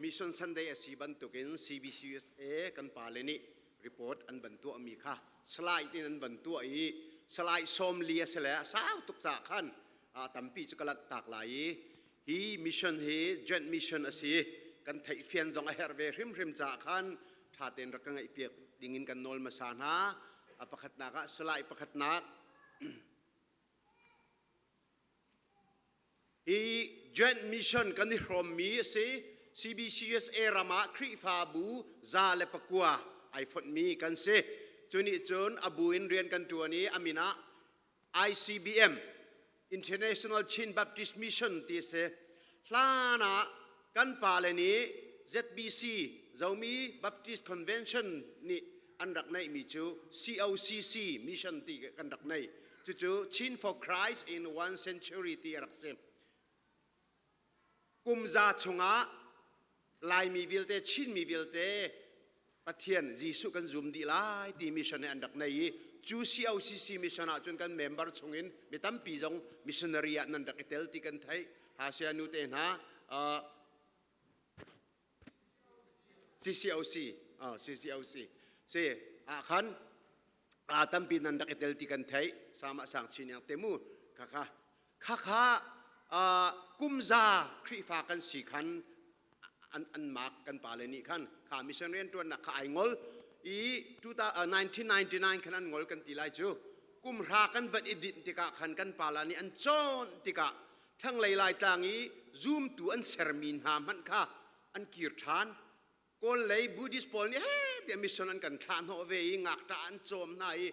Mission Sunday a si bantukin CBCUSA kan pale nih report an van tuahmi kha slide in an van tuah i slide 40 a si le a sau tuk caah khan tampi cu ka lanh tak lai i hi mission hi joint mission a si kan theihfian zong a herh ve hrimhrim caah khan ṭha tein rak ka ngaihpiak dingin kan nawl hmasa hna. A pakhatnak ah slide pakhatnak. Hi joint mission kan i hrawmmi a si. CBCUSA ram ah Khrihfabu 109 ai fonhmi kan si. Cu nih cun a bu in rian kan ṭuan i a min ah ICBM, International Chin Baptist Mission ti a si. Hlan ah kan pale nih ZBC, Zomi Baptist Convention nih an rak neihmi cu COCC mission ti kan rak nei. Cucu Chin for Christ in One Century ti a rak si. Kum za chungah Laimi vialte, Chinmi vialte Pathian Jesuh kan zum dih lai ti mission an rak nei i cu COCC mission ah cun kan member chungin mi tampi zong missionary ah nan rak i tel ti kan theih. Hasia nu te hna CCOC CCOC si ah khan tampi nan rak i tel ti kan theih. Sama sang chin yang te mu kha kha Khakha kumza Khrihfa kan si khan an mak kan pale nih khan kha mission rianṭuannak kha ai ngol i 1999 khan an ngol kan ti lai cu. Kum hra kan van i dinh tikah khan kan pala nih an cawn tikah thlanglei Laitlang i zumtu an sermi hna hmanh kha an kir ṭhan. Kawl lei Buddhist pawl nih he tiah mission an kan thlah hnawh ve i ngakṭah an cawm hna i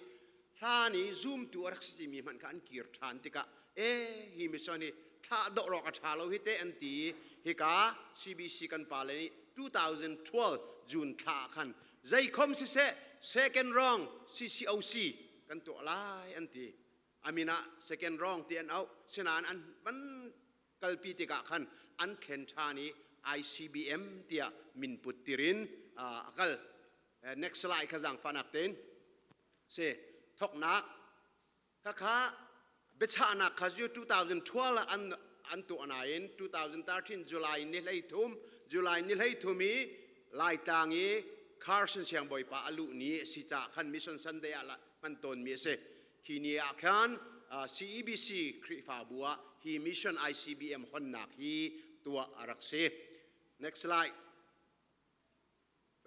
hlan i zumtu a rak si mi hmanh kha an kir ṭhan tikah e hi mission hi thlah dawh rawk a ṭha lo hi te an ti i hika CBC kan pale nih 2012 June thla ah khan zeikhom siseh second round CCOC kan tuah lai an ti. Amin ah second round ti an auh. Sinain an van kalpi tikah khan an thlen ṭhan i ICBM tiah min put tirin a kal. Next slide kha zaangfahnak tein. Si thoknak khakha biachahnak kha cu 2012 ah an tuah nain 2013 July ni 13 July ni 13 i Laitlang i Carson siangbawipa a luh ni a si caah khan Mission Sunday ah hman tawnmi a si. Khi ni ah khan CEBC Khrihfabu ah hi mission ICBM honnak hi tuah a rak si. Next slide.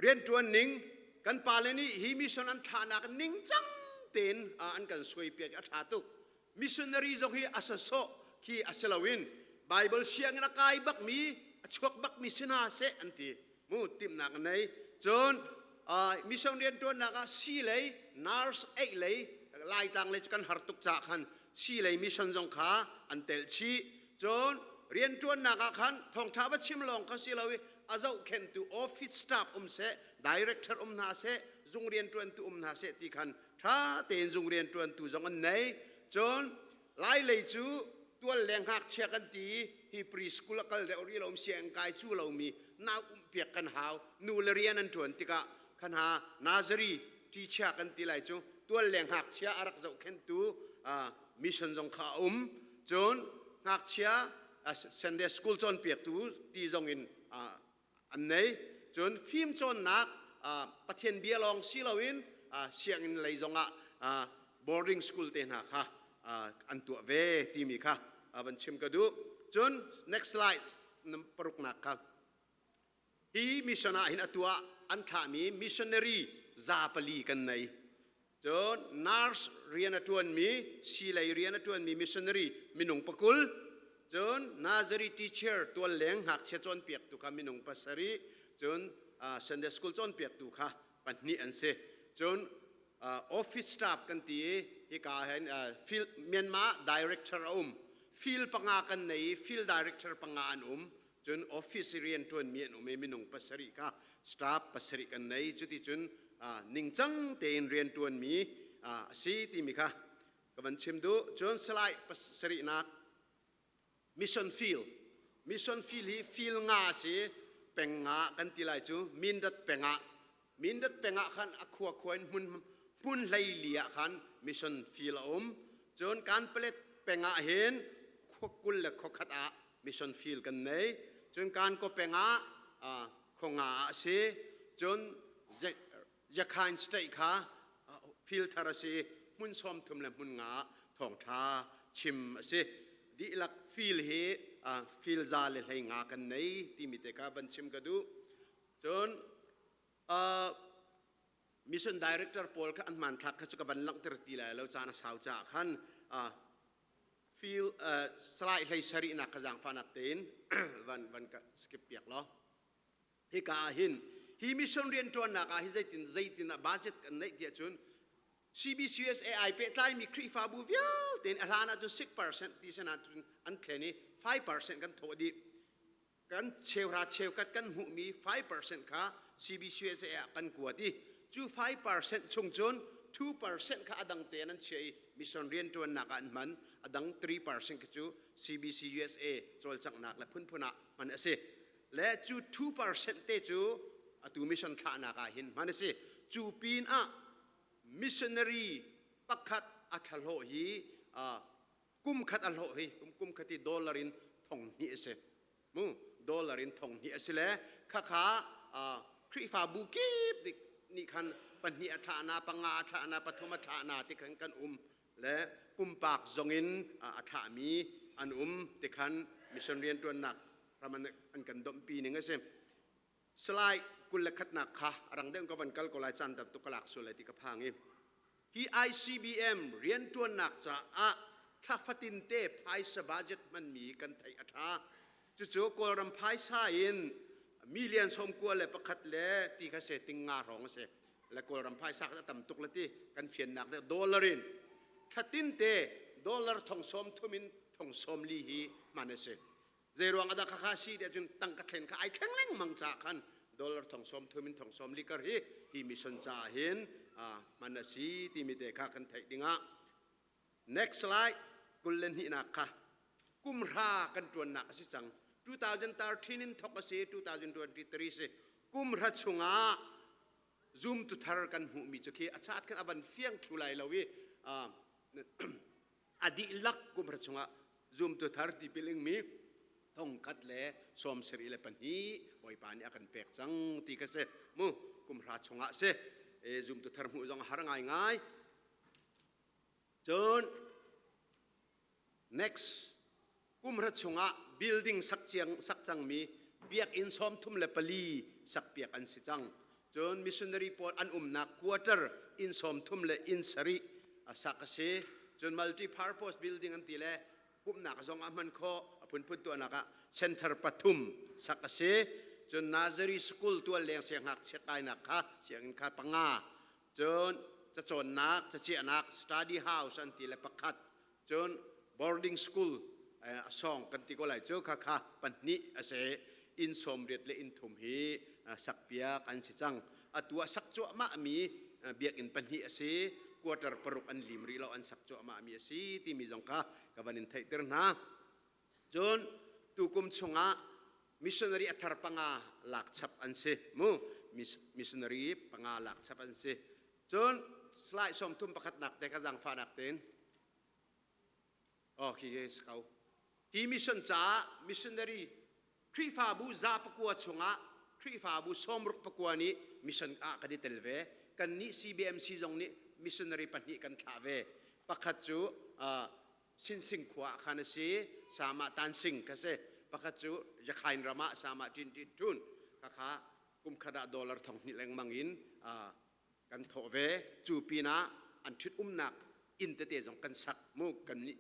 Rianṭuan ning kan pale nih hi mission an thlahnak ningcang tein an kan suaipiak i a ṭha tuk. Missionary zong hi a sasawh khi a si loin Bible sianginn a kai bakmi a chuak bakmi si hna seh an ti. Mu timhnak an nei. Cun mission rianṭuannak ah sii lei, nurse eih lei, Laitlang lei cu kan har tuk caah khan sii lei mission zong kha an telh chih. Cun rianṭuannak ah khan thawngṭha va chim lawng kha si lo i a zohkhenhtu office staff um seh, director um hna seh, zung rianṭuantu um hna seh ti khan ṭha tein zung rianṭuantu zong an nei. Cun Lai lei cu tual le ngakchia kan ti i hi preschool a kal deuh rih lo sianginn kai cu lomi nau umpiak kan hau. Nu le rian an ṭuan tikah khan ha nursery teacher kan ti lai cu tual le ngakchia a rak zohkhenhtu mission zong kha a um. Cun ngakchia Sunday school cawnpiaktu ti zong in an nei. Cun fim cawnnak Pathian bia lawng si loin sianginn lei zongah boarding school te hna kha an tuah ve timi kha van chim ka duh. Cun next slide paruknak kha hi mission ah hin atu ah an thlahmi missionary 400 kan nei. Cun nurse rian a ṭuanmi, siilei rian a ṭuanmi missionary minung 20, cun nursery teacher tualleng ngakchia cawnpiaktu kha minung 7, cun Sunday school cawnpiaktu kha pahnih an si. Cun office staff kan ti i hika hin field, Myanmar director a um. Field panga kan nei i field director panga an um. Cun office rian ṭuanmi an um i minung pasarih kha staff pasarih kan nei. Cuticun ningcang tein rian ṭuanmi a si timi kha ka van chim duh. Cun Salai pasarihnak mission field. Mission field hi field nga a si. Peng nga kan ti lai cu Mindat peng ah. Mindat peng ah khan a khua khua in hmun hmun 14 ah khan mission field a um. Cun Kanpalet peng ah hin khua 21 ah mission field kan nei. Cun Kankaw peng ah Khonga ah a si. Cun Yakhain State kha field thar a si. Hmun 30 le hmun nga thawngṭha chim a si. Dihlak field hi field 115 kan nei timi te kha van chim ka duh. Cun mission director pawl kha an hmanthlak kha cu ka van langhter ti lai lo, caan a sau caah khan. Field salai hlei sarihnak ka zaangfahnak tein van van ka skip piak law. Hika ah hin hi mission rianṭuannak ah hi zeitin zeitin ah budget kan neih tiah cun CBCUSA ai pehtlaimi Khrihfabu vialte in a hlan ahcun 6% ti sen ahcun an thlen i 5% kan thawh dih. Kan cheuhra cheukhat kan hmuhmi 5% kha CBCUSA ah kan kuat i cu 5% chung cun 2% kha a dang tein an chiah i mission rianṭuannak ah an hman. A dang 3% kha cu CBC USA cawlcanghnak le phunphun ah hman a si. Le cu 2% te cu atu mission thlahnak ah hin hman a si. Cu pin ah missionary pakhat a thlahlawh hi, kum khat a hlawh hi kum khat i dollar in 2000 a si mu. Dollar in 2000 a si le khakha Khrihfabu kip nih khan pahnih a thlah na, panga a thlah na, pathum a thlah na ti khan kan um le pumpak zong in a thlahmi an um ti khan mission riantuannak ram an kan domhpi ning a si. Salai 21nak kha rang deuh ka van kal ko lai, caan tam tuk ka lak sual lai ti ka phang i hi ICBM riantuannak caah thla fatin te phaisa budget hmanmi kan theih a ṭha. Cucu Kawlram phaisa in million 91 le ti kha se ting nga hrawng a si le Kawlram phaisa kha tam tuk le ti kan fiannak de dollar in thlatin te dollar 30,000 in 40,000 hi hman a si. Zei ruang ah dah khakha si ti ahcun tangka thlen kha ai thleng lengmang caah khan dollar 30,000 in 40,000 kar hi hi mission caah hin hman a si timi te kha kan theih dingah. Next slide, 22nak kha. Kum hra kan ṭuannak a si cang. 2013 in thok a si, 2023 si. Kum hra chungah zumtu thar kan hmuhmi cu khi a chat khan a van fiang thlu lai lo i a dihlak kum hra chungah zumtu thar tipil ingmi 172 Bawipa nih a kan pek cang ti kha si mu. Kum hra chungah si e, zumtu thar hmuh zong a har ngaingai. Cun next, kum hra chungah building sak ciang sak cangmi biakinn 34 sakpiak an si cang. Cun missionary pawl an umnak quarter inn 30 le inn sarih a sak a si. Cun multi purpose building an ti le pumhnak zong ah hman khawh, a phunphun tuahnak ah center pathum sak a si. Cun nursery school, tual leng siangngakchia kainak kha, sianginn kha panga. Cun cacawnnak, caciahnak study house an ti le pakhat. Cun boarding school a sawng kan ti ko lai cu, kha kha pahnih a si. Inn 80 le inn thum hi sakpiak an si cang. Atu ah sak cuahmah mi biakinn pahnih a si, quarter paruk an lim rih lo, an sak cuahmah mi a si timi zong kha ka van in theihter hna. Cun tukum chungah missionary a thar panga lak chap an si mu. Missionary panga lak chap an si. Cun slide 31nak te ka zangfahnak tein. Oh, khi khi si ko. Hi mission caah missionary Khrihfabu 109 chungah Khrihfabu 69 nih mission ah kan i tel ve. Kannih CBMC zong nih missionary pahnih kan thlah ve. Pakhat cu Sinsing khua ah khan a si, Sama Tansing kha si. Pakhat cu Yakhain ram ah Sama Tin Tin Tun. Khakha kum khat ah dollar 2000 lengmang in kan thawh ve. Cu pinah an ṭhit umnak inn tete zong kan sak mu. Kan nih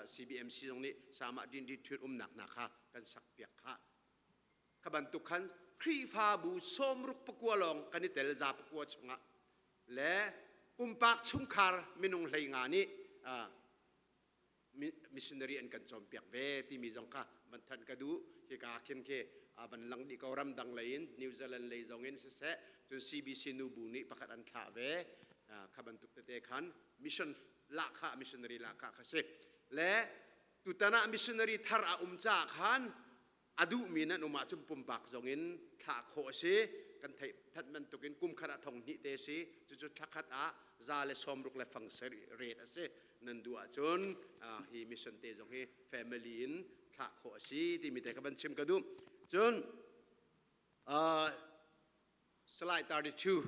CBMC zong nih Sama Din Din ṭhit umnak hna kha kan sak piak kha. Kha bantuk khan Khrihfabu 69 lawng kan i tel 109 chungah le pumpak chungkhar minung 15 nih missionary an kan cawnpiak ve timi zong kha van thanh ka duh. Hika khin khi van lang dih ko, ramdang lei in, New Zealand lei zong in siseh, cun CBC nubu nih pakhat an thlah ve. Kha bantuk tete khan mission lahkhah, missionary lahkhah kha si le tutan ah missionary thar a um caah khan a duhmi nan um ahcun pumpak zong in thlah khawh a si. Kan theih that bantukin kum khat ah 2000 te si, cucu thla khat ah 160 le fang ret a si. Nan duh ahcun hi mission te zong hi family in thlah khawh a si timi te ka van chim ka duh. Cun Slide 32.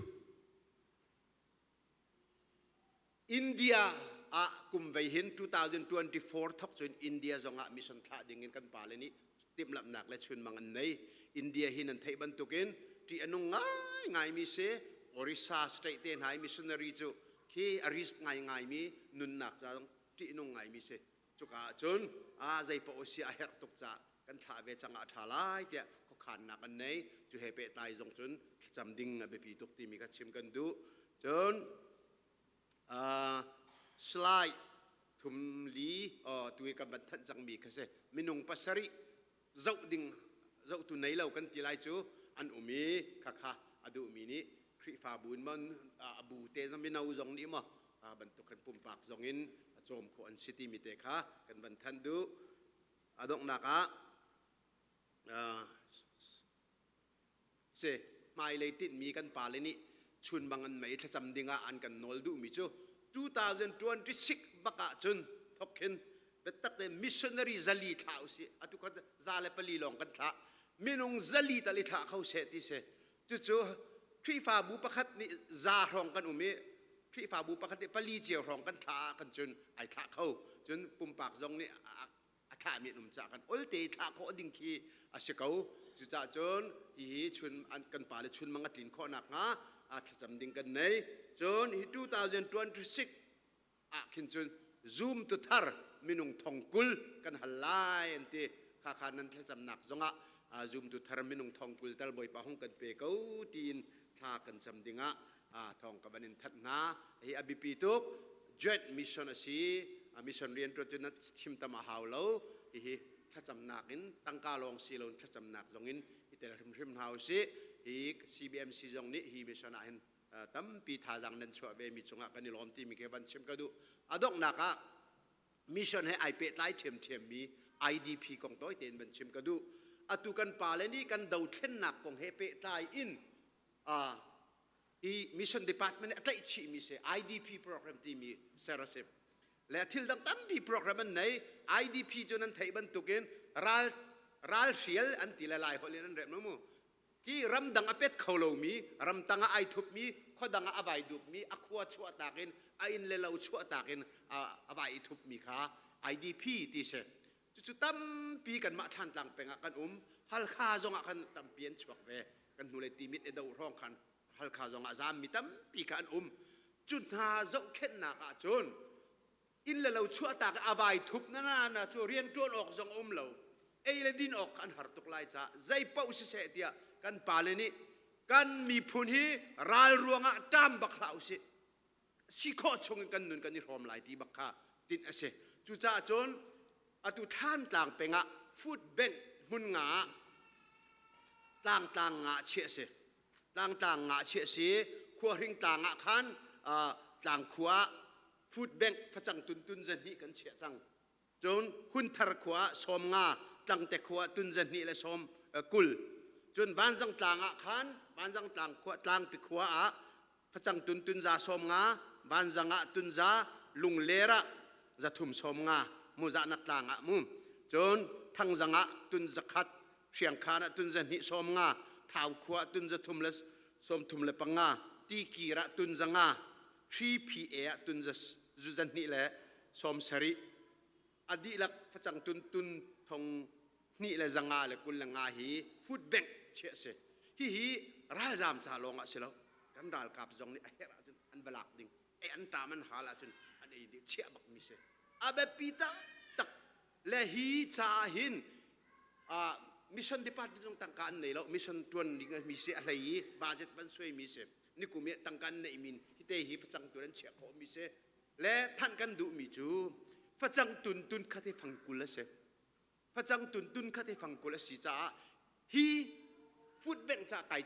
India ah kum vei hin 2024 thok cun India zong ah mission thlah ding in kan pale nih timhlamhnak le chunmang an nei. India hi nan theih bantukin ṭih a nung ngaingai mi si. Orissa state te hna i missionary cu khi a risk ngaingai mi nunnak ca zong ṭih nung ngaimi si. Cuka ah cun a zei paoh si a herh tuk caah kan thlah ve cang ah a ṭha lai tiah khuakhannak an nei. Cu he pehtlai zong cun thlacam ding a biapi tuk timi kha chim kan duh. Cun slide thum li tu i kan van thanh cangmi kha si. Minung pasarih zoh ding zohtu nei lo kan ti lai cu an um i khakha a duhmi nih Khrihfabu in maw a bu te mino zong nih maw bantuk kan pumpak zong in a cawm khawh an si timi te kha kan van thanh duh. A donghnak ah si hmailei tinhmi kan pale nih chunmang an mei thlacam dingah an kan nawl duhmi cu 2026 bak ah cun thok khin biatak te missionary zali thlah usih. Atu kha 104 lawng kan thlah, minung zali tal i thlah kho seh ti si. Cucu Khrihfabu pakhat nih za hrawng kan um i Khrihfabu pakhat nih pali cio hrawng kan thlah ah kan cun ai thlah kho. Cun pumpak zong nih a thlahmi an um caah kan olte thlah khawh ding khi a si ko. Cucaah cun hihi chun kan pale chunmang a tlin khawh nakhnga thlacam ding kan nei. Cun hi 2026 ah khin cun zoom tu thar minung thong kul kan hal lai an ti. Kha kha nan thlacamnak zongah zoom tu thar minung thong kul tal Bawipa hung kan pe ko tiin thla kan cam dingah thawng ka van in thanh hna. Hi a biapi tuk joint mission a si. Mission rian ṭuan cu na chim tam a hau lo. Hihi thlacamnak in tangka lawng si lo, thlacamnak zong in i tel hrimhrim hna usih. Hi CBMC zong nih hi mission ah hin tampi thazaang nan chuah ve mi cungah kan i lawm timi khi van chim ka duh. A donghnak ah mission he ai pehtlai ṭhiamṭhiam mi IDP kong tawi tein van chim ka duh. Atu kan pale nih kan dothlennak kong he pehtlai in hi mission department nih a tlaih chihmi si IDP program timi ser a si le thil dang tampi program an nei. IDP cu nan theih bantukin ral ral hrial an ti le lai holh in an rem mu ki ramdang a pet kho lomi, ramtang ah ai thupmi, khuadang ah a vai dupmi, a khua chuahtak in, a inn le lo chuahtak in a vai i thupmi kha IDP ti si. Cucu tampi kanmah Thlantlang peng ah kan um. Halkha zong ah khan tampi an chuak ve. Kan hnulei Timit e do hrawng khan Halkha zong ah zaammi tampi kha an um. Cu hna zohkhenhnak ah cun inn le lo chuahtak a vai thup na na na cu rianṭuan awk zong um lo, ei le din awk an har tuk lai caah zei paoh siseh tiah kan pale nih kan miphun hi ral ruangah ṭam bak hlah usih, si khawh chung in kan nun kan i hrawm lai ti bak kha tinh a si. Cucaah cun atu Thlantlang peng ah food bank hmun nga ah tlangtlang nga chiah a si. Tlangtlang nga chiah a si. Khuahring tlang ah khan tlangkhua ah food bank facang tuntun zahnih kan chiah cang. Cun Hunthar khua ah sawm nga, Tlangte khua ah tun zahnih le sawm kul. Cun Vanzang tlang ah khan Vanzang tlang khua Tlangpi khua ah facang tun tunza sawm nga, Vanzang ah tunza, Lungler ah zathum sawm nga mu zahnak tlang ah mu. Cun Thangzang ah tun zakhat, Hriangkhan ah tun zahnih sawm nga, Thau khua ah tun zathum le sawm thum le panga, Tikir ah tun zanga, Hri PA ah tun zahnih le sawm sarih. A dihlak facang tun tun thong hnih le zanga le kul le nga hi food bank chiah si. Hihi ralzaam ca lawng ah si lo, kan ralkap zong nih a herh ahcun an va lak ding, ei an ṭam an hal ahcun an ei ding chiah bak mi si. A biapi taktak le hi caah hin mission department zong tangka an nei lo. Mission ṭuan ding mi si, a hlei i budget van suai mi si. Nikum i tangka an neih min hite hi facang tun an chiah khawh mi si. Le thanh kan duh mi cu facang tun tun khat hi fang kul a si. Facang tun tun khat hi fang kul a si caah hi food bank ca kai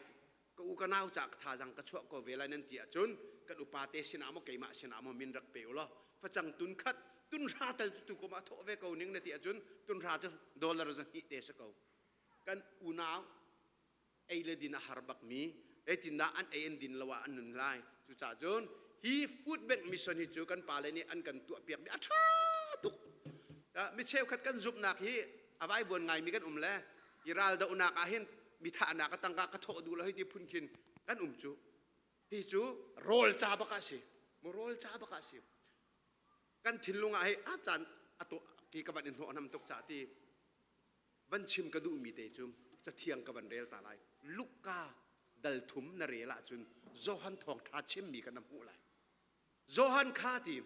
ka u ka nau ca thazang ka chuah ko ve lai nan ti ahcun kan upa te sinah maw keimah sinah maw min rak pe u law facang tun khat tun hra tal tu ko ma thawh ve ko ning na ti ahcun tun hra cu dollar zahnih te si ko. Kan unau ei le din a har bakmi, zeitindah an ei an din lo ah an nun lai? Cucaah cun hi food bank mission hi cu kan pale nih an kan tuahpiakmi a ṭha tuk. Mi cheukhat kan zumhnak hi a vaivuan ngaimi kan um le i raldohnak ah hin. Mi thahnak a tangka ka thawh duh lo hei ti phun khin kan um cu. Hi cu rawl ca bak a si. Mu rawl ca bak a si. Kan thinlung ah hei a caan a to ki ka van in hnawh nam tuk ca ti van chim ka duhmi te cu cathiang ka van rel ta lai. Luka dal thum na rel ahcun Johan thawngṭha chimmi kan na hmuh lai. Johan kha ti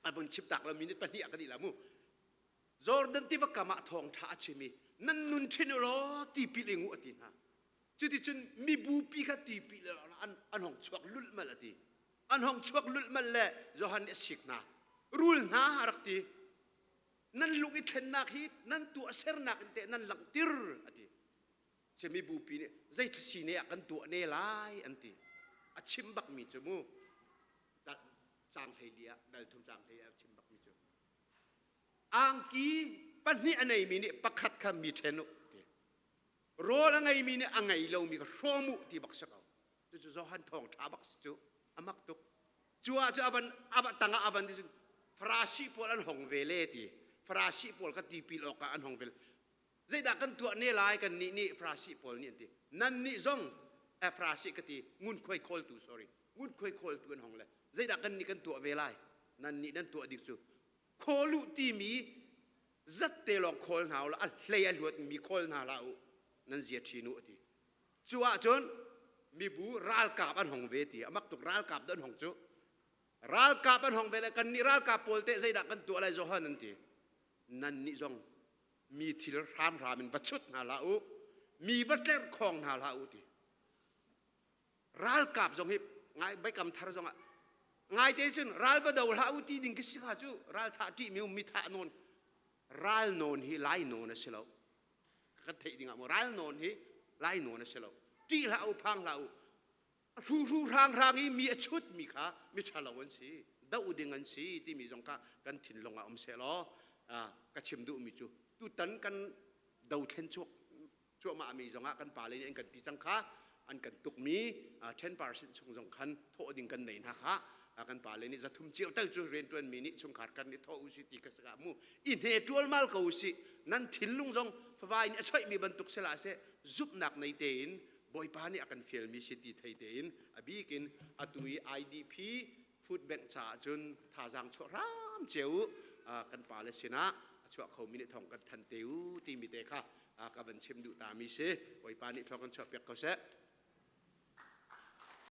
a vun chim tak lo minute pahnih ah ka dih la mu. Jordan tiva kam ah thawngṭha a chim i nan nun ṭhin u law tipil ing u a ti hna. Cuticun mibupi kha tipil an, an hong chuak lulhmalh a ti. An hong chuak lulhmalh le Johan nih a sik hna. Rul hna a rak ti. Nan lung i thlennak hi nan tuahsernak in teh nan langhter a ti. Si mibupi nih zei si ne ah kan tuah ne lai an ti. A chim bakmi cu mu caang hlei ah dal thum caang hlei ah a chim bakmi cu angki pahnih a neimi nih pakhat kha mi ṭhen u ti. Rawl a ngeimi nih a ngei lomi kha hrawm u ti bak si ko. Cucu Johan thawngṭha bak si cu a mak tuk. Cu ah cu avan ava tangah avan ti cun Farasi pawl an hong ve le ti. Farasi pawl kha tipil awkah an hong ve. Zeidah kan tuah ne lai kan nih nih Farasi pawl nih an ti. Nan nih zong eh, Farasi ka ti ngunkhuai khawltu sorry ngunkhuai khawltu an hong le zeidah kan nih kan tuah ve lai nan nih nan tuah dik cu khawl u timi zatte lawng khawl hna u a hlei a hluat mi khawl hna hlah u nan zia ṭhin u a ti cu ahcun mibu ralkap an hong ve ti amak tuk ralkap an hong cu ralkap an hong ve le kan nih ralkap pawl teh zeidah kan tuah lai Johan an ti nan nih zong mi thil hramhram in va chut hna hlah u mi va tlerh khawng hna hlah u ti Ralkap zong hi ngai Biakam Thar zong ah ngaite cun ral va do hlah u ti ding khi si kha cu ral thah ṭih mi um mi thah nawn ral nawn hi lai nawn a si lo kan theih ding ah mu ral nawn hi lai nawn a si lo ṭih hlah u phang hlah u hru hru hrang hrang i mi a chut mi kha mi ṭhalo an si doh ding an si timi zong kha kan thinlung ah um seh law ka chim duh mi cu tutan kan dothlen chuak cuahmah mi zongah kan pale nih an kan ti cang kha an kan tukmi 10% chung zong khan thawh ding kan nei hna kha kan pale nih zathum cio tal cu riantuan mi nih chungkhar kan nih thawh usih ti ka saka mu i hne ṭualmal ko usih nan thinlung zong favai nih a choih mi bantuk sila seh zumhnak nei tein Bawipa nih a kan fial mi si ti thei tein a bikin atu i IDP food bank caah cun thazaang chuah hram cio u kan pale sinah a chuah khomi nih thawng kan than te u timi te kha ka van chim duh ta mi si Bawipa nih thawng kan chuah piak ko seh.